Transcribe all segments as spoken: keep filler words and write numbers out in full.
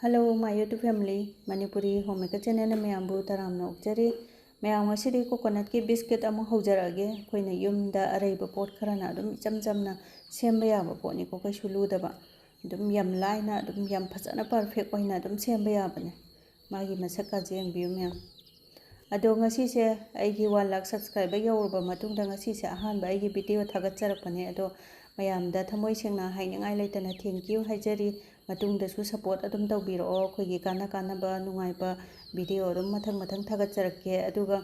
Hello, my YouTube family, Manipuri Homemaker channelꯅ ꯃꯌꯥꯝꯕꯨ ꯇꯔꯥꯝꯅ ꯑꯣꯛꯆꯔꯤ꯫ ꯃꯌꯥꯝ, ꯉꯁꯤꯗꯤ coconutꯀꯤ biscuit ꯑꯃꯨꯛ ꯍꯧꯖꯔꯛꯑꯒꯦ꯫ ꯑꯩꯈꯣꯏꯅ ꯌꯨꯝꯗ ꯑꯔꯩꯕ ꯄꯣꯠ ꯈꯔꯅ ꯑꯗꯨꯝ ꯏꯆꯝ ꯆꯝꯅ ꯁꯦꯝꯕ ꯌꯥꯕ ꯄꯣꯠꯅꯤꯀꯣ, ꯀꯩꯁꯨ ꯂꯨꯗꯕ꯫ ꯑꯗꯨꯝ ꯌꯥꯝ ꯂꯥꯏꯅ, ꯑꯗꯨꯝ ꯌꯥꯝ ꯐꯖꯅ perfect ꯑꯣꯏꯅ ꯑꯗꯨꯝ ꯁꯦꯝꯕ ꯌꯥꯕꯅꯦ꯫ ꯃꯥꯒꯤ ꯃꯁꯛꯀꯥꯁꯦ ꯌꯦꯡꯕꯤꯌꯨ ꯃꯌꯥꯝ꯫ ꯑꯗꯣ ꯉꯁꯤꯁꯦ ꯑꯩꯒꯤ one lakh subscriber ꯌꯧꯔꯕ ꯃꯇꯨꯡꯗ ꯉꯁꯤꯁꯦ ꯑꯍꯥꯟꯕ ꯑꯩꯒꯤ video ꯊꯥꯒꯠꯆꯔꯛꯄꯅꯦ꯫ ꯑꯗꯣ ꯃꯌꯥꯝꯗ ꯊꯃꯣꯏ ꯁꯦꯡꯅ ꯍꯥꯏꯅꯤꯡꯉꯥꯏ ꯂꯩꯇꯅ thank you ꯍꯥꯏꯖꯔꯤ꯫ ꯃꯇꯨꯡꯗꯁꯨ support ꯑꯗꯨꯝ ꯇꯧꯕꯤꯔꯛꯑꯣ꯫ ꯑꯩꯈꯣꯏꯒꯤ ꯀꯥꯟꯅ ꯀꯥꯟꯅꯕ ꯅꯨꯡꯉꯥꯏꯕ video ꯑꯗꯨꯝ ꯃꯊꯪ ꯃꯊꯪ ꯊꯥꯒꯠꯆꯔꯛꯀꯦ꯫ ꯑꯗꯨꯒ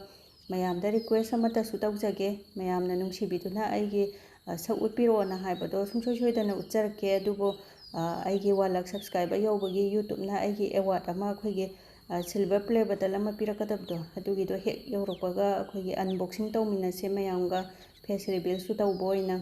ꯃꯌꯥꯝꯗ request ꯑꯃꯠꯇꯁꯨ ꯇꯧꯖꯒꯦ, ꯃꯌꯥꯝꯅ ꯅꯨꯡꯁꯤꯕꯤꯗꯨꯅ ꯑꯩꯒꯤ, ꯑ, ꯁꯛ ꯎꯠꯄꯤꯔꯛꯑꯣꯅ ꯍꯥꯏꯕꯗꯣ ꯁꯨꯡꯁꯣꯏ ꯁꯣꯏꯗꯅ ꯎꯠꯆꯔꯛꯀꯦ꯫ ꯑꯗꯨꯕꯨ, ꯑ, ꯑꯩꯒꯤ one lakh subscriber ꯌꯧꯕꯒꯤ YouTubeꯅ ꯑꯩꯒꯤ award ꯑꯃ, ꯑꯩꯈꯣꯏꯒꯤ, ꯑ, silver play button ꯑꯃ ꯄꯤꯔꯛꯀꯗꯕꯗꯣ, ꯑꯗꯨꯒꯤꯗꯣ ꯍꯦꯛ ꯌꯧꯔꯛꯄꯒ ꯑꯩꯈꯣꯏꯒꯤ unboxing ꯇꯧꯃꯤꯟꯅꯁꯦ ꯃꯌꯥꯝꯒ, face revealꯁꯨ ꯇꯧꯕ ꯑꯣꯏꯅ꯫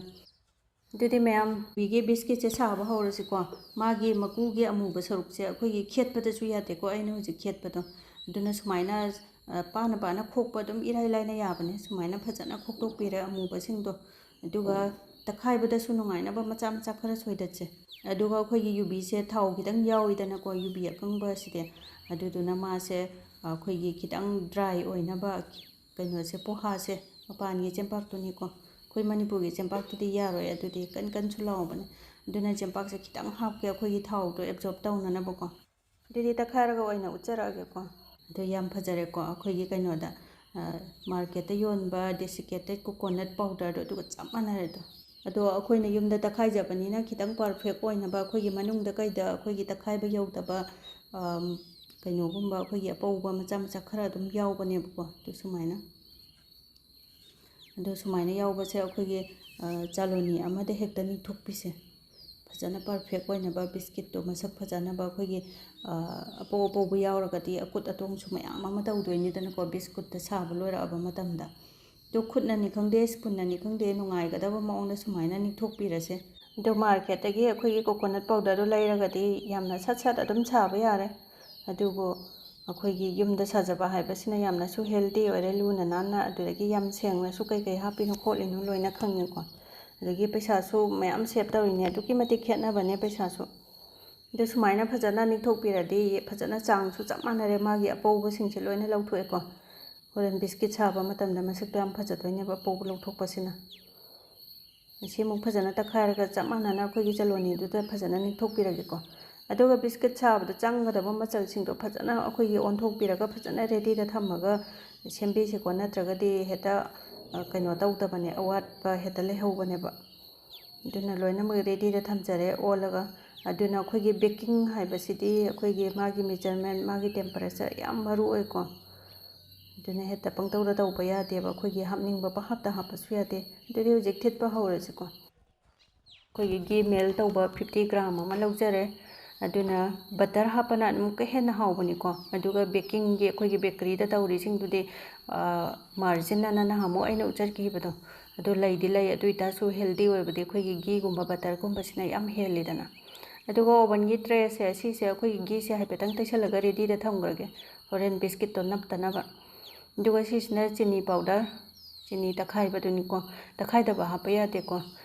ꯑꯗꯨꯗꯤ ꯃꯌꯥꯝ, ꯌꯨꯕꯤꯒꯤ biscuitꯁꯦ ꯁꯥꯕ ꯍꯧꯔꯁꯤꯀꯣ꯫ ꯃꯥꯒꯤ ꯃꯀꯨꯒꯤ ꯑꯃꯨꯕ ꯁꯔꯨꯛꯁꯦ ꯑꯩꯈꯣꯏꯒꯤ ꯈꯦꯠꯄꯗꯁꯨ ꯌꯥꯗꯦꯀꯣ, ꯑꯩꯅ ꯍꯧꯖꯤꯛ ꯈꯦꯠꯄꯗꯣ꯫ ꯑꯗꯨꯅ ꯁꯨꯃꯥꯏꯅ, ꯑ, ꯄꯥꯅ ꯄꯥꯅ ꯈꯣꯛꯄ ꯑꯗꯨꯝ ꯏꯔꯥꯏ ꯂꯥꯏꯅ ꯌꯥꯕꯅꯦ꯫ ꯁꯨꯃꯥꯏꯅ ꯐꯖꯅ ꯈꯣꯛꯇꯣꯛꯄꯤꯔꯦ ꯑꯃꯨꯕꯁꯤꯡꯗꯣ꯫ ꯑꯗꯨꯒ ꯇꯛꯈꯥꯏꯕꯗꯁꯨ ꯅꯨꯡꯉꯥꯏꯅꯕ ꯃꯆꯥ ꯃꯆꯥ ꯈꯔ ꯁꯣꯏꯗꯠꯁꯦ꯫ ꯑꯗꯨꯒ ꯑꯩꯈꯣꯏꯒꯤ ꯌꯨꯕꯤꯁꯦ ꯊꯥꯎ ꯈꯤꯇꯪ ꯌꯥꯎꯋꯤꯗꯅꯀꯣ, ꯌꯨꯕꯤ ꯑꯀꯪꯕꯁꯤꯗꯤ꯫ ꯑꯗꯨꯗꯨꯅ ꯃꯥꯁꯦ, ꯑ, ꯑꯩꯈꯣꯏꯒꯤ ꯈꯤꯇꯪ dry ꯑꯣꯏꯅꯕ, ꯀꯩꯅꯣꯁꯦ, ꯄꯣꯍꯥꯁꯦ, ꯃꯄꯥꯟꯒꯤ ꯆꯦꯡꯄꯥꯛꯇꯨꯅꯤꯀꯣ꯫ ꯑꯩꯈꯣꯏ ꯃꯅꯤꯄꯨꯔꯒꯤ ꯆꯦꯡꯄꯥꯛꯇꯨꯗꯤ ꯌꯥꯔꯣꯏ, ꯑꯗꯨꯗꯤ ꯀꯟ ꯀꯟꯁꯨ ꯂꯥꯎꯕꯅꯦ꯫ ꯑꯗꯨꯅ ꯆꯦꯡꯄꯥꯛꯁꯦ ꯈꯤꯇꯪ ꯍꯥꯞꯀꯦ, ꯑꯩꯈꯣꯏꯒꯤ ꯊꯥꯎꯗꯣ absorb ꯇꯧꯅꯅꯕꯀꯣ꯫ ꯑꯗꯨꯗꯤ ꯇꯛꯈꯥꯏꯔꯒ ꯑꯣꯏꯅ ꯎꯠꯆꯔꯛꯑꯒꯦꯀꯣ꯫ ꯑꯗꯣ ꯌꯥꯝ ꯐꯖꯔꯦꯀꯣ, ꯑꯩꯈꯣꯏꯒꯤ ꯀꯩꯅꯣꯗ, ꯑ, marketꯇ ꯌꯣꯟꯕ desiccated coconut powderꯗꯣ ꯑꯗꯨꯒ ꯆꯞ ꯃꯥꯟꯅꯔꯦ ꯑꯗꯣ꯫ ꯑꯗꯣ ꯑꯩꯈꯣꯏꯅ ꯌꯨꯝꯗ ꯇꯛꯈꯥꯏꯖꯕꯅꯤꯅ ꯈꯤꯇꯪ perfect ꯑꯣꯏꯅꯕ ꯑꯩꯈꯣꯏꯒꯤ ꯃꯅꯨꯡꯗ ꯀꯩꯗ ꯑꯩꯈꯣꯏꯒꯤ ꯇꯛꯈꯥꯏꯕ ꯌꯧꯗꯕ, ꯑꯝ, ꯀꯩꯅꯣꯒꯨꯝꯕ ꯑꯩꯈꯣꯏꯒꯤ ꯑꯄꯧꯕ ꯃꯆꯥ ꯃꯆꯥ ꯈꯔ ꯑꯗꯨꯝ ꯌꯥꯎꯕꯅꯦꯕꯀꯣ꯫ ꯑꯗꯨ ꯁꯨꯃꯥꯏꯅ, ꯑꯗꯨ ꯁꯨꯃꯥꯏꯅ ꯌꯥꯎꯕꯁꯦ ꯑꯩꯈꯣꯏꯒꯤ, ꯑ, ꯆꯥꯂꯣꯅꯤ ꯑꯃꯗ ꯍꯦꯛꯇ ꯅꯤꯛꯊꯣꯛꯄꯤꯁꯦ꯫ ꯐꯖꯅ perfect ꯑꯣꯏꯅꯕ biscuitꯇꯣ ꯃꯁꯛ ꯐꯖꯅꯕ ꯑꯩꯈꯣꯏꯒꯤ, ꯑ, ꯑꯄꯧ ꯑꯄꯧꯕ ꯌꯥꯎꯔꯒꯗꯤ ꯑꯀꯨꯠ ꯑꯇꯣꯡꯁꯨ ꯃꯌꯥꯝ ꯑꯃ ꯇꯧꯗꯣꯏꯅꯤꯗꯅꯀꯣ biscuitꯇ ꯁꯥꯕ ꯂꯣꯏꯔꯛꯑꯕ ꯃꯇꯝꯗ꯫ ꯑꯗꯨ ꯈꯨꯠꯅꯅꯤ ꯈꯪꯗꯦ, spoonꯅꯅꯤ ꯈꯪꯗꯦ, ꯅꯨꯡꯉꯥꯏꯒꯗꯕ ꯃꯑꯣꯡꯗ ꯁꯨꯃꯥꯏꯅ ꯅꯤꯛꯊꯣꯛꯄꯤꯔꯁꯦ꯫ ꯑꯗꯣ marketꯇꯒꯤ ꯑꯩꯈꯣꯏꯒꯤ coconut powderꯗꯣ ꯂꯩꯔꯒꯗꯤ ꯌꯥꯝꯅ ꯁꯠ ꯁꯠ ꯑꯗꯨꯝ ꯁꯥꯕ ꯌꯥꯔꯦ꯫ ꯑꯗꯨꯕꯨ ꯑꯩꯈꯣꯏꯒꯤ ꯌꯨꯝꯗ ꯁꯥꯖꯕ ꯍꯥꯏꯕꯁꯤꯅ ꯌꯥꯝꯅꯁꯨ healthy ꯑꯣꯏꯔꯦ, ꯂꯨꯅ ꯅꯥꯟꯅ, ꯑꯗꯨꯗꯒꯤ ꯌꯥꯝ ꯁꯦꯡꯅꯁꯨ ꯀꯩ ꯀꯩ ꯍꯥꯞꯄꯤꯅꯣ ꯈꯣꯠꯂꯤꯅꯣ ꯂꯣꯏꯅ ꯈꯪꯉꯦꯀꯣ꯫ ꯑꯗꯒꯤ ꯄꯩꯁꯥꯁꯨ ꯃꯌꯥꯝ save ꯇꯧꯔꯤꯅꯦ, ꯑꯗꯨꯛꯀꯤ ꯃꯇꯤꯛ ꯈꯦꯠꯅꯕꯅꯦ ꯄꯩꯁꯥꯁꯨ꯫ ꯑꯗꯨ ꯁꯨꯃꯥꯏꯅ ꯐꯖꯅ ꯅꯤꯛꯊꯣꯛꯄꯤꯔꯗꯤ ꯐꯖꯅ ꯆꯥꯡꯁꯨ ꯆꯞ ꯃꯥꯟꯅꯔꯦ, ꯃꯥꯒꯤ ꯑꯄꯧꯕꯁꯤꯡꯁꯦ ꯂꯣꯏꯅ ꯂꯧꯊꯣꯛꯑꯦꯀꯣ꯫ ꯍꯣꯔꯦꯟ ꯕꯤꯁꯀꯤꯠ ꯁꯥꯕ ꯃꯇꯝꯗ ꯃꯁꯛꯇꯣ ꯌꯥꯝ ꯐꯖꯗꯣꯏꯅꯦꯕ ꯑꯄꯧꯕ ꯂꯧꯊꯣꯛꯄꯁꯤꯅ꯫ ꯑꯁꯤ ꯑꯃꯨꯛ ꯐꯖꯅ ꯇꯛꯈꯥꯏꯔꯒ ꯆꯞ ꯃꯥꯟꯅꯅ ꯑꯩꯈꯣꯏꯒꯤ ꯆꯂꯣꯅꯤꯗꯨꯗ ꯐꯖꯅ ꯅꯤꯛꯊꯣꯛꯄꯤꯔꯒꯦꯀꯣ꯫ ꯑꯗꯨꯒ ꯕꯤꯁꯀꯤꯠ ꯁꯥꯕꯗ ꯆꯪꯒꯗꯕ ꯃꯆꯜꯁꯤꯡꯗꯣ ꯐꯖꯅ ꯑꯩꯈꯣꯏꯒꯤ ꯑꯣꯟꯊꯣꯛꯄꯤꯔꯒ ꯐꯖꯅ ꯔꯦꯗꯤꯗ ꯊꯝꯃꯒ ꯁꯦꯝꯕꯤꯁꯤꯀꯣ, ꯅꯠꯇ꯭ꯔꯒꯗꯤ ꯍꯦꯛꯇ, ꯑ, ꯀꯩꯅꯣ ꯇꯧꯗꯕꯅꯦ, ꯑꯋꯥꯠꯄ ꯍꯦꯛꯇ ꯂꯩꯍꯧꯕꯅꯦꯕ꯫ ꯑꯗꯨꯅ ꯂꯣꯏꯅꯃꯛ ꯔꯦꯗꯤꯗ ꯊꯝꯖꯔꯦ ꯑꯣꯜꯂꯒ꯫ ꯑꯗꯨꯅ ꯑꯩꯈꯣꯏꯒꯤ ꯕꯦꯀꯤꯡ ꯍꯥꯏꯕꯁꯤꯗꯤ ꯑꯩꯈꯣꯏꯒꯤ ꯃꯥꯒꯤ ꯃꯦꯖꯔꯃꯦꯟ, ꯃꯥꯒꯤ ꯇꯦꯝꯄꯔꯦꯆꯔ ꯌꯥꯝ ꯃꯔꯨ ꯑꯣꯏꯀꯣ꯫ ꯑꯗꯨꯅ ꯍꯦꯛꯇ ꯄꯪꯇꯧꯗ ꯇꯧꯕ ꯌꯥꯗꯦꯕ, ꯑꯩꯈꯣꯏꯒꯤ ꯍꯥꯞꯅꯤꯡꯕ ꯄꯪꯍꯥꯞꯇ ꯍꯥꯞꯄꯁꯨ ꯌꯥꯗꯦ꯫ ꯑꯗꯨꯗꯤ ꯍꯧꯖꯤꯛ ꯊꯤꯠꯄ ꯍꯧꯔꯁꯤꯀꯣ꯫ ꯑꯩꯈꯣꯏꯒꯤ ꯘꯤ ꯃꯦꯜ ꯇꯧꯕ ꯐꯤꯐꯇꯤ ꯒ꯭ꯔꯥꯝ ꯑꯃ ꯂꯧꯖꯔꯦ꯫ ꯑꯗꯨꯅ ꯕꯇꯔ ꯍꯥꯞꯄꯅ ꯑꯃꯨꯛꯀ ꯍꯦꯟꯅ ꯍꯥꯎꯕꯅꯤꯀꯣ꯫ ꯑꯗꯨꯒ ꯕꯦꯀꯤꯡꯒꯤ, ꯑꯩꯈꯣꯏꯒꯤ ꯕꯦꯀꯔꯤꯗ ꯇꯧꯔꯤꯁꯤꯡꯗꯨꯗꯤ, ꯃꯥꯔꯖꯤꯟ ꯑꯅ ꯅꯍꯥꯟꯃꯨꯛ ꯑꯩꯅ ꯎꯠꯆꯈꯤꯕꯗꯣ, ꯑꯗꯨ ꯂꯩꯗꯤ ꯂꯩ, ꯑꯗꯨ ꯑꯣꯏꯇꯥꯔꯁꯨ ꯍꯦꯜꯗꯤ ꯑꯣꯏꯕꯗꯤ ꯑꯩꯈꯣꯏꯒꯤ ꯘꯤꯒꯨꯝꯕ ꯕꯇꯔꯒꯨꯝꯕꯁꯤꯅ ꯌꯥꯝ ꯍꯦꯜꯂꯤꯗꯅ꯫ ꯑꯗꯨꯒ ꯑꯣꯚꯟꯒꯤ ꯇ꯭ꯔꯦꯁꯦ, ꯁꯤꯁꯦ ꯑꯩꯈꯣꯏꯒꯤ ꯘꯤꯁꯦ ꯍꯥꯏꯐꯦꯠꯇꯪ ꯇꯩꯁꯜꯂꯒ ꯔꯦꯗꯤꯗ ꯊꯝꯈ꯭ꯔꯒꯦ, ꯍꯣꯔꯦꯟ ꯕꯤꯁꯀꯤꯠꯇꯣ ꯅꯞꯇꯅꯕ꯫ ꯑꯗꯨꯒ ꯁꯤꯁꯤꯅ ꯆꯤꯅꯤ ꯄꯥꯎꯗꯔ, ꯆꯤꯅꯤ ꯇꯛꯈꯥꯏꯕꯗꯨꯅꯤꯀꯣ꯫ ꯇꯛꯈꯥꯏꯗꯕ ꯍꯥꯞꯄ ꯌꯥꯗꯦꯀꯣ,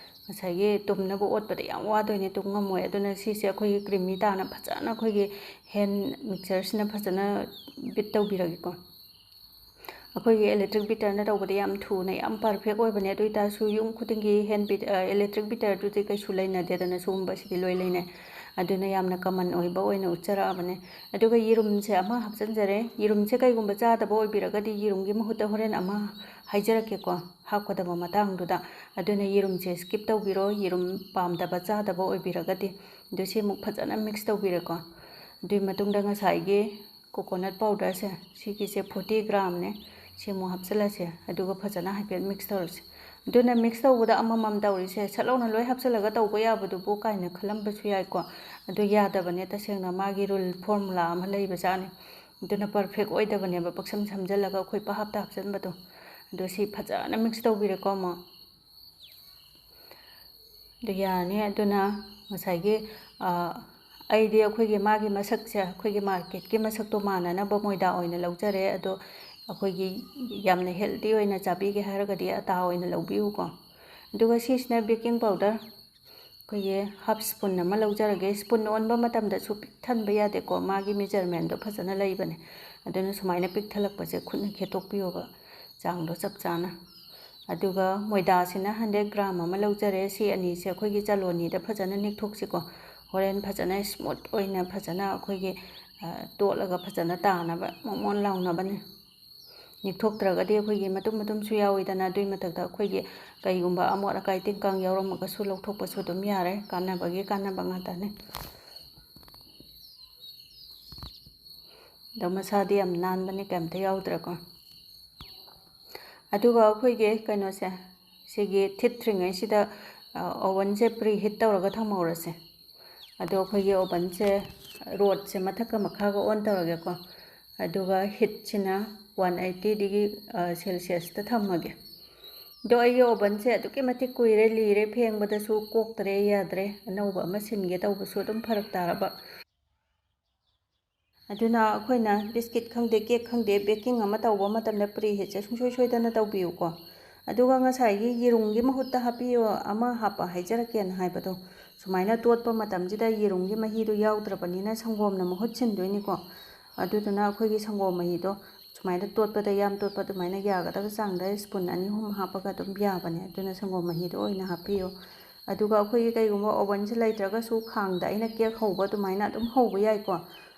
ꯉꯁꯥꯏꯒꯤ ꯇꯨꯝꯅꯕ ꯑꯣꯠꯄꯗ ꯌꯥꯝ ꯋꯥꯗꯣꯏꯅꯦ, ꯇꯨꯝ ꯉꯝꯃꯣꯏ꯫ ꯑꯗꯨꯅ ꯁꯤꯁꯦ ꯑꯩꯈꯣꯏꯒꯤ ꯀ꯭ꯔꯤꯃꯤ ꯇꯥꯅ ꯐꯖꯅ ꯑꯩꯈꯣꯏꯒꯤ ꯍꯦꯟ ꯃꯤꯛꯆꯔꯁꯤꯅ ꯐꯖꯅ ꯕꯤꯠ ꯇꯧꯕꯤꯔꯒꯦꯀꯣ꯫ ꯑꯩꯈꯣꯏꯒꯤ ꯏꯂꯦꯛꯇ꯭ꯔꯤꯛ ꯕꯤꯇꯔꯅ ꯇꯧꯕꯗꯤ ꯌꯥꯝ ꯊꯨꯅ, ꯌꯥꯝ ꯄꯔꯐꯦꯛ ꯑꯣꯏꯕꯅꯦ꯫ ꯑꯗꯨ ꯑꯣꯏꯇꯥꯔꯁꯨ ꯌꯨꯝ ꯈꯨꯗꯤꯡꯒꯤ ꯍꯦꯟ ꯕꯤꯠ-, ꯑ, ꯏꯂꯦꯛꯇ꯭ꯔꯤꯛ ꯕꯤꯇꯔꯗꯨꯗꯤ ꯀꯩꯁꯨ ꯂꯩꯅꯗꯦꯗꯅ, ꯁꯤꯒꯨꯝꯕꯁꯤꯗꯤ ꯂꯣꯏ ꯂꯩꯅꯩ꯫ ꯑꯗꯨꯅ ꯌꯥꯝꯅ ꯀꯃꯟ ꯑꯣꯏꯕ ꯑꯣꯏꯅ ꯎꯠꯆꯔꯛꯑꯕꯅꯦ꯫ ꯑꯗꯨꯒ ꯌꯦꯔꯨꯝꯁꯦ ꯑꯃ ꯍꯥꯞꯆꯤꯟꯖꯔꯦ꯫ ꯌꯦꯔꯨꯝꯁꯦ ꯀꯩꯒꯨꯝꯕ ꯆꯥꯗꯕ ꯑꯣꯏꯕꯤꯔꯒꯗꯤ ꯌꯦꯔꯨꯝꯒꯤ ꯃꯍꯨꯠꯇ ꯍꯣꯔꯦꯟ ꯑꯃ ꯍꯥꯏꯖꯔꯛꯀꯦꯀꯣ, ꯍꯥꯞꯀꯗꯕ ꯃꯇꯥꯡꯗꯨꯗ꯫ ꯑꯗꯨꯅ ꯌꯦꯔꯨꯝꯁꯦ ꯁ꯭ꯀꯤꯞ ꯇꯧꯕꯤꯔꯣ, ꯌꯦꯔꯨꯝ ꯄꯥꯝꯗꯕ, ꯆꯥꯗꯕ ꯑꯣꯏꯕꯤꯔꯒꯗꯤ꯫ ꯑꯗꯨ ꯁꯤ ꯑꯃꯨꯛ ꯐꯖꯅ ꯃꯤꯛꯁ ꯇꯧꯕꯤꯔꯦꯀꯣ꯫ ꯑꯗꯨꯒꯤ ꯃꯇꯨꯡꯗ ꯉꯁꯥꯏꯒꯤ ꯀꯣꯀꯣꯅꯠ ꯄꯥꯎꯗꯔꯁꯦ, ꯁꯤꯒꯤꯁꯦ ꯐꯣꯔꯇꯤ ꯒ꯭ꯔꯥꯝꯅꯦ꯫ ꯁꯤ ꯑꯃꯨꯛ ꯍꯥꯞꯆꯤꯜꯂꯁꯦ, ꯑꯗꯨꯒ ꯐꯖꯅ ꯍꯥꯏꯐꯦꯠ ꯃꯤꯛꯁ ꯇꯧꯔꯁꯦ꯫ ꯑꯗꯨꯅ ꯃꯤꯛꯁ ꯇꯧꯕꯗ ꯑꯃꯃꯝ ꯇꯧꯔꯤꯁꯦ, ꯁꯠ ꯂꯥꯎꯅ ꯂꯣꯏ ꯍꯥꯞꯆꯤꯜꯂꯒ ꯇꯧꯕ ꯌꯥꯕꯗꯨꯕꯨ ꯀꯥꯏꯅ ꯈꯜꯂꯝꯕꯁꯨ ꯌꯥꯏꯀꯣ꯫ ꯑꯗꯨ ꯌꯥꯗꯕꯅꯦ, ꯇꯁꯦꯡꯅ ꯃꯥꯒꯤ ꯔꯨꯜ, ꯐꯣꯔꯃꯨꯂꯥ ꯑꯃ ꯂꯩꯕꯖꯥꯠꯅꯤ꯫ ꯑꯗꯨꯅ ꯄꯔꯐꯦꯛ ꯑꯣꯏꯗꯕꯅꯦꯕ, ꯄꯪꯁꯝ ꯁꯝꯖꯜꯂꯒ ꯑꯩꯈꯣꯏ ꯄꯍꯥꯞꯇ ꯍꯥꯞꯆꯤꯟꯕꯗꯣ꯫ ꯑꯗꯣ ꯁꯤ ꯐꯖꯅ ꯃꯤꯛꯁ ꯇꯧꯕꯤꯔꯦꯀꯣ ꯑꯃꯨꯛ꯫ ꯑꯗꯨ ꯌꯥꯔꯅꯤ꯫ ꯑꯗꯨꯅ ꯉꯁꯥꯏꯒꯤ, ꯑ, ꯑꯩꯗꯤ ꯑꯩꯈꯣꯏꯒꯤ ꯃꯥꯒꯤ ꯃꯁꯛꯁꯦ, ꯑꯩꯈꯣꯏꯒꯤ ꯃꯥꯔꯀꯦꯠꯀꯤ ꯃꯁꯛꯇꯣ ꯃꯥꯟꯅꯅꯕ ꯃꯣꯏꯗꯥ ꯑꯣꯏꯅ ꯂꯧꯖꯔꯦ꯫ ꯑꯗꯣ ꯑꯩꯈꯣꯏꯒꯤ ꯌꯥꯝꯅ ꯍꯦꯜꯗꯤ ꯑꯣꯏꯅ ꯆꯥꯕꯤꯒꯦ ꯍꯥꯏꯔꯒꯗꯤ ꯑꯇꯥ ꯑꯣꯏꯅ ꯂꯧꯕꯤꯌꯨꯀꯣ꯫ ꯑꯗꯨꯒ ꯁꯤꯁꯤꯅ ꯕꯦꯀꯤꯡ ꯄꯥꯎꯗꯔ꯫ ꯑꯩꯈꯣꯏꯒꯤ half spoon ꯑꯃ ꯂꯧꯖꯔꯒꯦ꯫ Spoon ꯑꯣꯟꯕ ꯃꯇꯝꯗꯁꯨ ꯄꯤꯛ ꯊꯟꯕ ꯌꯥꯗꯦꯀꯣ, ꯃꯥꯒꯤ measurementꯗꯣ ꯐꯖꯅ ꯂꯩꯕꯅꯦ꯫ ꯑꯗꯨꯅ ꯁꯨꯃꯥꯏꯅ ꯄꯤꯛ ꯊꯜꯂꯛꯄꯁꯦ ꯈꯨꯠꯅ ꯈꯦꯠꯇꯣꯛꯄꯤꯌꯣꯕ, ꯆꯥꯡꯗꯣ ꯆꯞ ꯆꯥꯅ꯫ ꯑꯗꯨꯒ ꯃꯣꯏꯗꯥꯁꯤꯅ hundred gram ꯑꯃ ꯂꯧꯖꯔꯦ꯫ ꯁꯤ ꯑꯅꯤꯁꯦ ꯑꯩꯈꯣꯏꯒꯤ ꯆꯂꯣꯅꯤꯗ ꯐꯖꯅ ꯅꯤꯛꯊꯣꯛꯁꯤꯀꯣ꯫ ꯍꯣꯔꯦꯟ ꯐꯖꯅ smooth ꯑꯣꯏꯅ ꯐꯖꯅ ꯑꯩꯈꯣꯏꯒꯤ, ꯑ, ꯇꯣꯠꯂꯒ ꯐꯖꯅ ꯇꯥꯅꯕ, ꯃꯣꯟ ꯃꯣꯟ ꯂꯥꯎꯅꯕꯅꯦ꯫ ꯅꯤꯛꯊꯣꯛꯇ꯭ꯔꯒꯗꯤ ꯑꯩꯈꯣꯏꯒꯤ ꯃꯇꯨꯝ ꯃꯇꯨꯝꯁꯨ ꯌꯥꯎꯋꯤꯗꯅ, ꯑꯗꯨꯏ ꯃꯊꯛꯇ ꯑꯩꯈꯣꯏꯒꯤ ꯀꯩꯒꯨꯝꯕ ꯑꯃꯣꯠ ꯑꯀꯥꯏ ꯇꯤꯟ ꯀꯥꯡ ꯌꯥꯎꯔꯝꯃꯒꯁꯨ ꯂꯧꯊꯣꯛꯄꯁꯨ ꯑꯗꯨꯝ ꯌꯥꯔꯦ꯫ ꯀꯥꯟꯅꯕꯒꯤ ꯀꯥꯟꯅꯕ ꯉꯥꯛꯇꯅꯦ꯫ ꯑꯗꯣ ꯃꯁꯥꯗꯤ ꯌꯥꯝ ꯅꯥꯟꯕꯅꯦ, ꯀꯩꯝꯇ ꯌꯥꯎꯗ꯭ꯔꯦꯀꯣ꯫ ꯑꯗꯨꯒ ꯑꯩꯈꯣꯏꯒꯤ ꯀꯩꯅꯣꯁꯦ, ꯁꯤꯒꯤ ꯊꯤꯠꯇ꯭ꯔꯤꯉꯩꯁꯤꯗ, ꯑ, ovenꯁꯦ preheat ꯇꯧꯔꯒ ꯊꯝꯍꯧꯔꯁꯦ꯫ ꯑꯗꯣ ꯑꯩꯈꯣꯏꯒꯤ ovenꯁꯦ, ꯔꯣꯗꯁꯦ ꯃꯊꯛꯀ ꯃꯈꯥꯒ on ꯇꯧꯔꯒꯦꯀꯣ꯫ ꯑꯗꯨꯒ heatꯁꯤꯅ one eightyꯗꯒꯤ, ꯑ, Celsiusꯇ ꯊꯝꯃꯒꯦ꯫ ꯑꯗꯣ ꯑꯩꯒꯤ ovenꯁꯦ ꯑꯗꯨꯛꯀꯤ ꯃꯇꯤꯛ ꯀꯨꯏꯔꯦ, ꯂꯤꯔꯦ, ꯐꯦꯡꯕꯗꯁꯨ ꯀꯣꯛꯇꯔꯦ, ꯌꯥꯗ꯭ꯔꯦ꯫ ꯑꯅꯧꯕ ꯑꯃ ꯁꯤꯟꯒꯦ ꯇꯧꯕꯁꯨ ꯑꯗꯨꯝ ꯐꯔꯛ ꯇꯥꯔꯕ꯫ ꯑꯗꯨꯅ ꯑꯩꯈꯣꯏꯅ biscuit ꯈꯪꯗꯦ, cake ꯈꯪꯗꯦ, baking ꯑꯃ ꯇꯧꯕ ꯃꯇꯝꯗ preheatꯁꯦ ꯁꯨꯡꯁꯣꯏ ꯁꯣꯏꯗꯅ ꯇꯧꯕꯤꯌꯨꯀꯣ꯫ ꯑꯗꯨꯒ ꯉꯁꯥꯏꯒꯤ ꯌꯦꯔꯨꯝꯒꯤ ꯃꯍꯨꯠꯇ ꯍꯥꯞꯄꯤꯌꯣ, ꯑꯃ ꯍꯥꯞꯄ ꯍꯥꯏꯖꯔꯛꯀꯦꯅ ꯍꯥꯏꯕꯗꯣ, ꯁꯨꯃꯥꯏꯅ ꯇꯣꯠꯄ ꯃꯇꯝꯁꯤꯗ ꯌꯦꯔꯨꯝꯒꯤ ꯃꯍꯤꯗꯣ ꯌꯥꯎꯗ꯭ꯔꯕꯅꯤꯅ ꯁꯪꯒꯣꯝꯅ ꯃꯍꯨꯠ ꯁꯤꯟꯗꯣꯏꯅꯤꯀꯣ꯫ ꯑꯗꯨꯗꯨꯅ ꯑꯩꯈꯣꯏꯒꯤ ꯁꯪꯒꯣꯝ ꯃꯍꯤꯗꯣ ꯁꯨꯃꯥꯏꯅ ꯇꯣꯠꯄꯗ, ꯌꯥꯝ ꯇꯣꯠꯄ ꯑꯗꯨꯃꯥꯏꯅ ꯌꯥꯒꯗꯕ ꯆꯥꯡꯗ spoon ꯑꯅꯤ ꯑꯍꯨꯝ ꯍꯥꯞꯄꯒ ꯑꯗꯨꯝ ꯌꯥꯕꯅꯦ꯫ ꯑꯗꯨꯅ ꯁꯪꯒꯣꯝ ꯃꯍꯤꯗꯣ ꯑꯣꯏꯅ ꯍꯥꯞꯄꯤꯌꯣ꯫ ꯑꯗꯨꯒ ꯑꯩꯈꯣꯏꯒꯤ ꯀꯩꯒꯨꯝꯕ ovenꯁꯦ ꯂꯩꯇ꯭ꯔꯒꯁꯨ ꯈꯥꯡꯗ ꯑꯩꯅ cake ꯍꯧꯕ ꯑꯗꯨꯃꯥꯏꯅ ꯑꯗꯨꯝ ꯍꯧꯕ ꯌꯥꯏꯀꯣ꯫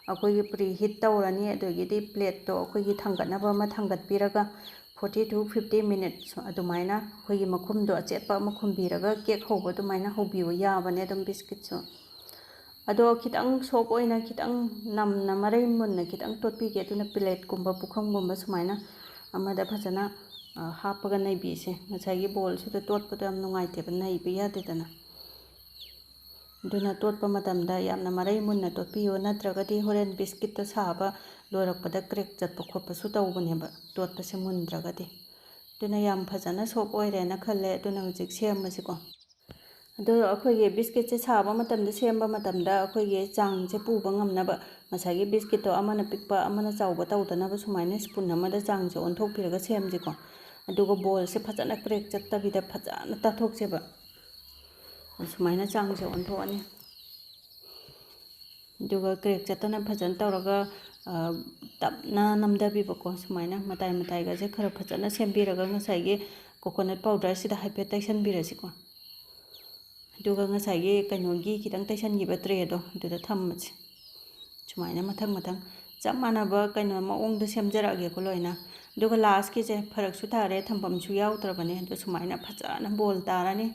ꯑꯩꯈꯣꯏꯒꯤ preheat ꯇꯧꯔꯅꯤ, ꯑꯗꯒꯤꯗꯤ plateꯇꯣ ꯑꯩꯈꯣꯏꯒꯤ ꯊꯥꯡꯒꯠꯅꯕ ꯑꯃ ꯊꯥꯡꯒꯠꯄꯤꯔꯒ forty to fifty minutes ꯑꯗꯨꯃꯥꯏꯅ ꯑꯩꯈꯣꯏꯒꯤ ꯃꯈꯨꯝꯗꯣ ꯑꯆꯦꯠꯄ ꯑꯃ ꯈꯨꯝꯕꯤꯔꯒ cake ꯍꯧꯕ ꯑꯗꯨꯃꯥꯏꯅ ꯍꯧꯕꯤꯌꯣ, ꯌꯥꯕꯅꯦ ꯑꯗꯨꯝ biscuitꯁꯨ꯫ ꯑꯗꯣ ꯈꯤꯇꯪ soft ꯑꯣꯏꯅ, ꯈꯤꯇꯪ ꯅꯝꯅ, ꯃꯔꯩ ꯃꯨꯟꯅ ꯈꯤꯇꯪ ꯇꯣꯠꯄꯤꯒꯦ꯫ ꯑꯗꯨꯅ plateꯀꯨꯝꯕ, ꯄꯨꯈꯝꯒꯨꯝꯕ ꯁꯨꯃꯥꯏꯅ ꯑꯃꯗ ꯐꯖꯅ, ꯑ, ꯍꯥꯞꯄꯒ ꯅꯩꯕꯤꯁꯦ꯫ ꯉꯁꯥꯏꯒꯤ bowlꯁꯤꯗ ꯇꯣꯠꯄꯗꯣ ꯌꯥꯝ ꯅꯨꯡꯉꯥꯏꯇꯦꯕ, ꯅꯩꯕ ꯌꯥꯗꯦꯗꯅ꯫ ꯑꯗꯨꯅ ꯇꯣꯠꯄ ꯃꯇꯝꯗ ꯌꯥꯝꯅ ꯃꯔꯩ ꯃꯨꯟꯅ ꯇꯣꯠꯄꯤꯌꯨ, ꯅꯠꯇ꯭ꯔꯒꯗꯤ ꯍꯣꯔꯦꯟ biscuitꯇꯣ ꯁꯥꯕ ꯂꯣꯏꯔꯛꯄꯗ crack ꯆꯠꯄ ꯈꯣꯠꯄꯁꯨ ꯇꯧꯕꯅꯦꯕ, ꯇꯣꯠꯄꯁꯦ ꯃꯨꯟꯗ꯭ꯔꯒꯗꯤ꯫ ꯑꯗꯨꯅ ꯌꯥꯝ ꯐꯖꯅ soft ꯑꯣꯏꯔꯦꯅ ꯈꯜꯂꯦ꯫ ꯑꯗꯨꯅ ꯍꯧꯖꯤꯛ ꯁꯦꯝꯃꯁꯤꯀꯣ꯫ ꯑꯗꯣ ꯑꯩꯈꯣꯏꯒꯤ biscuitꯁꯦ ꯁꯥꯕ ꯃꯇꯝꯗ, ꯁꯦꯝꯕ ꯃꯇꯝꯗ ꯑꯩꯈꯣꯏꯒꯤ ꯆꯥꯡꯁꯦ ꯄꯨꯕ ꯉꯝꯅꯕ ꯉꯁꯥꯏꯒꯤ biscuitꯇꯣ ꯑꯃꯅ ꯄꯤꯛꯄ ꯑꯃꯅ ꯆꯥꯎꯕ ꯇꯧꯗꯅꯕ ꯁꯨꯃꯥꯏꯅ spoon ꯑꯃꯗ ꯆꯥꯡꯁꯦ ꯑꯣꯟꯊꯣꯛꯄꯤꯔꯒ ꯁꯦꯝꯁꯤꯀꯣ꯫ ꯑꯗꯨꯒ bowlꯁꯦ ꯐꯖꯅ crack ꯆꯠꯇꯕꯤꯗ ꯐꯖꯅ ꯇꯥꯊꯣꯛꯁꯦꯕ꯫ ꯁꯨꯃꯥꯏꯅ ꯆꯥꯡꯁꯦ ꯑꯣꯟꯊꯣꯛꯑꯅꯤ꯫ ꯑꯗꯨꯒ ꯀ꯭ꯔꯦꯛ ꯆꯠꯇꯅ ꯐꯖꯅ ꯇꯧꯔꯒ, ꯑ, ꯇꯞꯅ ꯅꯝꯊꯕꯤꯕꯀꯣ꯫ ꯁꯨꯃꯥꯏꯅ ꯃꯇꯥꯏ ꯃꯇꯥꯏꯒꯁꯦ ꯈꯔ ꯐꯖꯅ ꯁꯦꯝꯕꯤꯔꯒ ꯉꯁꯥꯏꯒꯤ ꯀꯣꯀꯣꯅꯠ ꯄꯥꯎꯗꯔꯁꯤꯗ ꯍꯥꯏꯐꯦꯠ ꯇꯩꯁꯟꯕꯤꯔꯁꯤꯀꯣ꯫ ꯑꯗꯨꯒ ꯉꯁꯥꯏꯒꯤ ꯀꯩꯅꯣꯒꯤ ꯈꯤꯇꯪ ꯇꯩꯁꯟꯈꯤꯕ ꯇ꯭ꯔꯦꯗꯣ ꯑꯗꯨꯗ ꯊꯝꯃꯁꯤ꯫ ꯁꯨꯃꯥꯏꯅ ꯃꯊꯪ ꯃꯊꯪ ꯆꯞ ꯃꯥꯟꯅꯕ ꯀꯩꯅꯣ ꯃꯑꯣꯡꯗ ꯁꯦꯝꯖꯔꯛꯑꯒꯦꯀꯣ ꯂꯣꯏꯅ꯫ ꯑꯗꯨꯒ ꯂꯥꯁꯀꯤꯁꯦ ꯐꯔꯛꯁꯨ ꯇꯥꯔꯦ, ꯊꯝꯐꯝꯁꯨ ꯌꯥꯎꯗ꯭ꯔꯕꯅꯦ꯫ ꯑꯗꯣ ꯁꯨꯃꯥꯏꯅ ꯐꯖꯅ ꯕꯣꯜ ꯇꯥꯔꯅꯤ,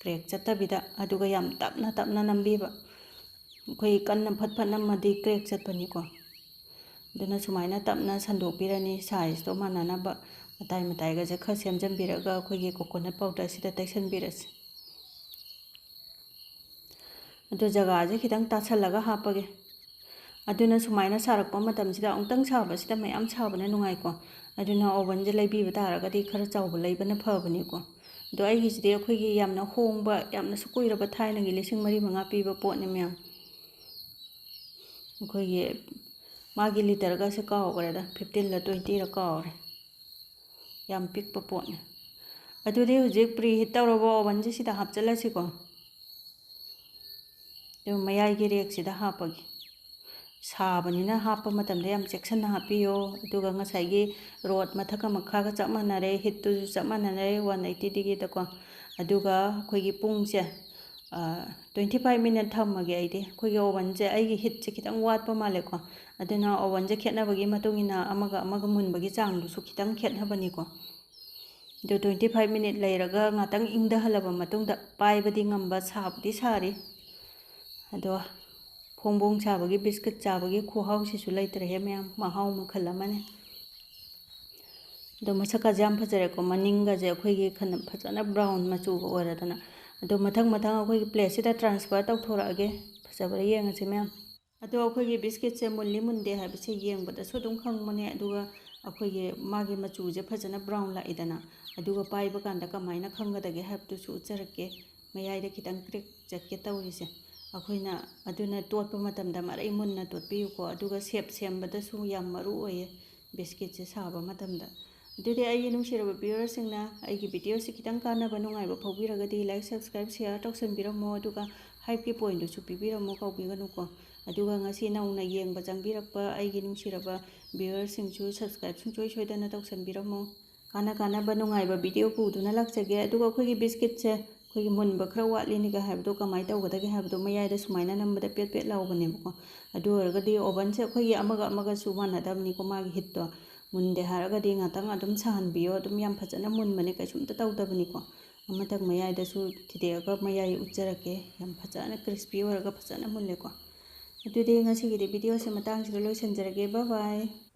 ꯀ꯭ꯔꯦꯛ ꯆꯠꯇꯕꯤꯗ꯫ ꯑꯗꯨꯒ ꯌꯥꯝ ꯇꯞꯅ ꯇꯞꯅ ꯅꯝꯕꯤꯕ, ꯑꯩꯈꯣꯏ ꯀꯟꯅ ꯐꯠ ꯐꯠ ꯅꯝꯃꯗꯤ ꯀ꯭ꯔꯦꯛ ꯆꯠꯄꯅꯤꯀꯣ꯫ ꯑꯗꯨꯅ ꯁꯨꯃꯥꯏꯅ ꯇꯞꯅ ꯁꯟꯗꯣꯛꯄꯤꯔꯅꯤ, ꯁꯥꯏꯖꯇꯣ ꯃꯥꯟꯅꯅꯕ꯫ ꯃꯇꯥꯏ ꯃꯇꯥꯏꯒꯁꯦ ꯈꯔ ꯁꯦꯝꯖꯟꯕꯤꯔꯒ ꯑꯩꯈꯣꯏꯒꯤ ꯀꯣꯀꯣꯅꯠ ꯄꯥꯎꯗꯔꯁꯤꯗ ꯇꯩꯁꯟꯕꯤꯔꯁꯤ꯫ ꯑꯗꯣ ꯖꯒꯥꯁꯦ ꯈꯤꯇꯪ ꯇꯥꯁꯜꯂꯒ ꯍꯥꯞꯄꯒꯦ꯫ ꯑꯗꯨꯅ ꯁꯨꯃꯥꯏꯅ ꯁꯥꯔꯛꯄ ꯃꯇꯝꯁꯤꯗ, ꯑꯃꯨꯛꯇꯪ ꯁꯥꯕꯁꯤꯗ ꯃꯌꯥꯝ ꯁꯥꯕꯅ ꯅꯨꯡꯉꯥꯏꯀꯣ꯫ ꯑꯗꯨꯅ ꯑꯣꯚꯟꯁꯦ ꯂꯩꯕꯤꯕ ꯇꯥꯔꯒꯗꯤ ꯈꯔ ꯆꯥꯎꯕ ꯂꯩꯕꯅ ꯐꯕꯅꯤꯀꯣ꯫ ꯑꯗꯣ ꯑꯩꯒꯤꯁꯤꯗꯤ ꯑꯩꯈꯣꯏꯒꯤ ꯌꯥꯝꯅ ꯍꯣꯡꯕ, ꯌꯥꯝꯅꯁꯨ ꯀꯨꯏꯔꯕ, ꯊꯥꯏꯅꯒꯤ ꯂꯤꯁꯤꯡ ꯃꯔꯤ ꯃꯉꯥ ꯄꯤꯕ ꯄꯣꯠꯅꯤ ꯃꯌꯥꯝ꯫ ꯑꯩꯈꯣꯏꯒꯤ ꯃꯥꯒꯤ ꯂꯤꯇꯔꯒꯁꯦ ꯀꯥꯎꯈ꯭ꯔꯦꯗ, ꯐꯤꯐꯇꯤꯟꯂ ꯇ꯭ꯋꯦꯟꯇꯤꯔ ꯀꯥꯎꯔꯦ꯫ ꯌꯥꯝ ꯄꯤꯛꯄ ꯄꯣꯠꯅꯤ꯫ ꯑꯗꯨꯗꯤ ꯍꯧꯖꯤꯛ ꯄ꯭ꯔꯤ ꯍꯤꯠ ꯇꯧꯔꯕ ꯑꯣꯚꯟꯁꯦ ꯁꯤꯗ ꯍꯥꯞꯆꯤꯜꯂꯁꯤꯀꯣ꯫ ꯑꯗꯨ ꯃꯌꯥꯏꯒꯤ ꯔꯦꯛꯁꯤꯗ ꯍꯥꯞꯄꯒꯦ꯫ ꯁꯥꯕꯅꯤꯅ ꯍꯥꯞꯄ ꯃꯇꯝꯗ ꯌꯥꯝ ꯆꯦꯛꯁꯤꯟꯅ ꯍꯥꯞꯄꯤꯌꯣ꯫ ꯑꯗꯨꯒ ꯉꯁꯥꯏꯒꯤ ꯔꯣꯠ ꯃꯊꯛꯀ ꯃꯈꯥꯒ ꯆꯞ ꯃꯥꯟꯅꯔꯦ, ꯍꯤꯠꯇꯨꯁꯨ ꯆꯞ ꯃꯥꯟꯅꯔꯦ, ꯋꯥꯟ ꯑꯩꯠꯇꯤ ꯗꯤꯒ꯭ꯔꯤꯗꯀꯣ꯫ ꯑꯗꯨꯒ ꯑꯩꯈꯣꯏꯒꯤ ꯄꯨꯡꯁꯦ, ꯇ꯭ꯋꯦꯟꯇꯤ ꯐꯥꯏꯚ ꯃꯤꯅꯠ ꯊꯝꯃꯒꯦ ꯑꯩꯗꯤ꯫ ꯑꯩꯈꯣꯏꯒꯤ ꯑꯣꯚꯟꯁꯦ, ꯑꯩꯒꯤ ꯍꯤꯠꯁꯦ ꯈꯤꯇꯪ ꯋꯥꯠꯄ ꯃꯥꯜꯂꯦꯀꯣ꯫ ꯑꯗꯨꯅ ꯑꯣꯚꯟꯁꯦ ꯈꯦꯠꯅꯕꯒꯤ ꯃꯇꯨꯡ ꯏꯟꯅ ꯑꯃꯒ ꯑꯃꯒ ꯃꯨꯟꯕꯒꯤ ꯆꯥꯡꯗꯨꯁꯨ ꯈꯤꯇꯪ ꯈꯦꯠꯅꯕꯅꯤꯀꯣ꯫ ꯑꯗꯨ ꯇ꯭ꯋꯦꯟꯇꯤ ꯐꯥꯏꯚ ꯃꯤꯅꯤꯠ ꯂꯩꯔꯒ ꯉꯥꯛꯇꯪ ꯏꯪꯊꯍꯜꯂꯕ ꯃꯇꯨꯡꯗ ꯄꯥꯏꯕꯗꯤ ꯉꯝꯕ, ꯁꯥꯕꯨꯗꯤ ꯁꯥꯔꯤ꯫ ꯑꯗꯣ ꯐꯣꯡ ꯐꯣꯡ ꯁꯥꯕꯒꯤ ꯕꯤꯁꯀꯤꯠ ꯆꯥꯕꯒꯤ ꯈꯨꯍꯥꯎꯁꯤꯁꯨ ꯂꯩꯇ꯭ꯔꯦꯍꯦ ꯃꯌꯥꯝ, ꯃꯍꯥꯎ ꯃꯈꯜ ꯑꯃꯅꯤ꯫ ꯑꯗꯣ ꯃꯁꯛꯀꯁꯦ ꯌꯥꯝ ꯐꯖꯔꯦꯀꯣ, ꯃꯅꯤꯡꯒꯁꯦ ꯑꯩꯈꯣꯏꯒꯤ ꯈꯟ-, ꯐꯖꯅ ꯕ꯭ꯔꯥꯎꯟ ꯃꯆꯨꯒ ꯑꯣꯏꯔꯗꯅ꯫ ꯑꯗꯣ ꯃꯊꯪ ꯃꯊꯪ ꯑꯩꯈꯣꯏꯒꯤ ꯄ꯭ꯂꯦꯠꯁꯤꯗ ꯇ꯭ꯔꯥꯟꯁꯐꯔ ꯇꯧꯊꯣꯔꯛꯑꯒꯦ꯫ ꯐꯖꯕ꯭ꯔꯥ ꯌꯦꯡꯉꯁꯤ ꯃꯌꯥꯝ꯫ ꯑꯗꯣ ꯑꯩꯈꯣꯏꯒꯤ ꯕꯤꯁꯀꯤꯠꯁꯦ ꯃꯨꯜꯂꯤ ꯃꯨꯟꯗꯦ ꯍꯥꯏꯕꯁꯦ ꯌꯦꯡꯕꯗꯁꯨ ꯑꯗꯨꯝ ꯈꯪꯕꯅꯦ꯫ ꯑꯗꯨꯒ ꯑꯩꯈꯣꯏꯒꯤ ꯃꯥꯒꯤ ꯃꯆꯨꯁꯦ ꯐꯖꯅ ꯕ꯭ꯔꯥꯎꯟ ꯂꯥꯛꯏꯗꯅ, ꯑꯗꯨꯒ ꯄꯥꯏꯕ ꯀꯥꯟꯗ ꯀꯃꯥꯏꯅ ꯈꯪꯒꯗꯒꯦ ꯍꯥꯏꯕꯗꯨꯁꯨ ꯎꯠꯆꯔꯛꯀꯦ꯫ ꯃꯌꯥꯏꯗ ꯈꯤꯇꯪ ꯀ꯭ꯔꯦꯛ ꯆꯠꯀꯦ ꯇꯧꯔꯤꯁꯦ꯫ ꯑꯩꯈꯣꯏꯅ ꯑꯗꯨꯅ ꯇꯣꯠꯄ ꯃꯇꯝꯗ ꯃꯔꯩ ꯃꯨꯟꯅ ꯇꯣꯠꯄꯤꯌꯨꯀꯣ꯫ ꯑꯗꯨꯒ ꯁꯦꯞ ꯁꯦꯝꯕꯗꯁꯨ ꯌꯥꯝ ꯃꯔꯨ ꯑꯣꯏꯌꯦ ꯕꯤꯁꯀꯤꯠꯁꯦ ꯁꯥꯕ ꯃꯇꯝꯗ꯫ ꯑꯗꯨꯗꯤ ꯑꯩꯒꯤ ꯅꯨꯡꯁꯤꯔꯕ viewerꯁꯤꯡꯅ ꯑꯩꯒꯤ videoꯁꯤ ꯈꯤꯇꯪ ꯀꯥꯟꯅꯕ ꯅꯨꯡꯉꯥꯏꯕ ꯐꯥꯎꯕꯤꯔꯒꯗꯤ like, subscribe, share ꯇꯧꯁꯟꯕꯤꯔꯝꯃꯣ, ꯑꯗꯨꯒ hypeꯀꯤ pointꯗꯨꯁꯨ ꯄꯤꯕꯤꯔꯝꯃꯣ, ꯀꯥꯎꯕꯤꯒꯅꯨꯀꯣ꯫ ꯑꯗꯨꯒ ꯉꯁꯤ ꯅꯧꯅ ꯌꯦꯡꯕ ꯆꯪꯕꯤꯔꯛꯄ ꯑꯩꯒꯤ ꯅꯨꯡꯁꯤꯔꯕ viewerꯁꯤꯡꯁꯨ subscribe ꯁꯨꯡꯁꯣꯏ ꯁꯣꯏꯗꯅ ꯇꯧꯁꯟꯕꯤꯔꯝꯃꯣ꯫ ꯀꯥꯟꯅ ꯀꯥꯟꯅꯕ ꯅꯨꯡꯉꯥꯏꯕ video ꯄꯨꯗꯨꯅ ꯂꯥꯛꯆꯒꯦ꯫ ꯑꯗꯨꯒ ꯑꯩꯈꯣꯏꯒꯤ biscuitꯁꯦ ꯑꯩꯈꯣꯏꯒꯤ ꯃꯨꯟꯕ ꯈꯔ ꯋꯥꯠꯂꯤꯅꯤꯒ ꯍꯥꯏꯕꯗꯣ ꯀꯃꯥꯏꯅ ꯇꯧꯒꯗꯒꯦ ꯍꯥꯏꯕꯗꯣ, ꯃꯌꯥꯏꯗ ꯁꯨꯃꯥꯏꯅ ꯅꯝꯕꯗ ꯄꯦꯠ ꯄꯦꯠ ꯂꯥꯎꯕꯅꯦꯕꯀꯣ꯫ ꯑꯗꯨ ꯑꯣꯏꯔꯒꯗꯤ ovenꯁꯦ ꯑꯩꯈꯣꯏꯒꯤ ꯑꯃꯒ ꯑꯃꯒꯁꯨ ꯃꯥꯟꯅꯗꯕꯅꯤꯀꯣ, ꯃꯥꯒꯤ heatꯇꯣ꯫ ꯃꯨꯟꯗꯦ ꯍꯥꯏꯔꯒꯗꯤ ꯉꯥꯛꯇꯪ ꯑꯗꯨꯝ ꯁꯥꯍꯟꯕꯤꯌꯣ, ꯑꯗꯨꯝ ꯌꯥꯝ ꯐꯖꯅ ꯃꯨꯟꯕꯅꯦ, ꯀꯩꯁꯨꯝꯇ ꯇꯧꯗꯕꯅꯤꯀꯣ꯫ ꯑꯃꯇꯪ ꯃꯌꯥꯏꯗꯁꯨ ꯊꯤꯗꯦꯛꯑꯒ ꯃꯌꯥꯏ ꯎꯠꯆꯔꯛꯀꯦ꯫ ꯌꯥꯝ ꯐꯖꯅ crispy ꯑꯣꯏꯔꯒ ꯐꯖꯅ ꯃꯨꯜꯂꯦꯀꯣ꯫ ꯑꯗꯨꯗꯤ ꯉꯁꯤꯒꯤꯗꯤ videoꯁꯦ ꯃꯇꯥꯡꯁꯤꯗ ꯂꯣꯏꯁꯤꯟꯖꯔꯒꯦ꯫ Bye bye꯫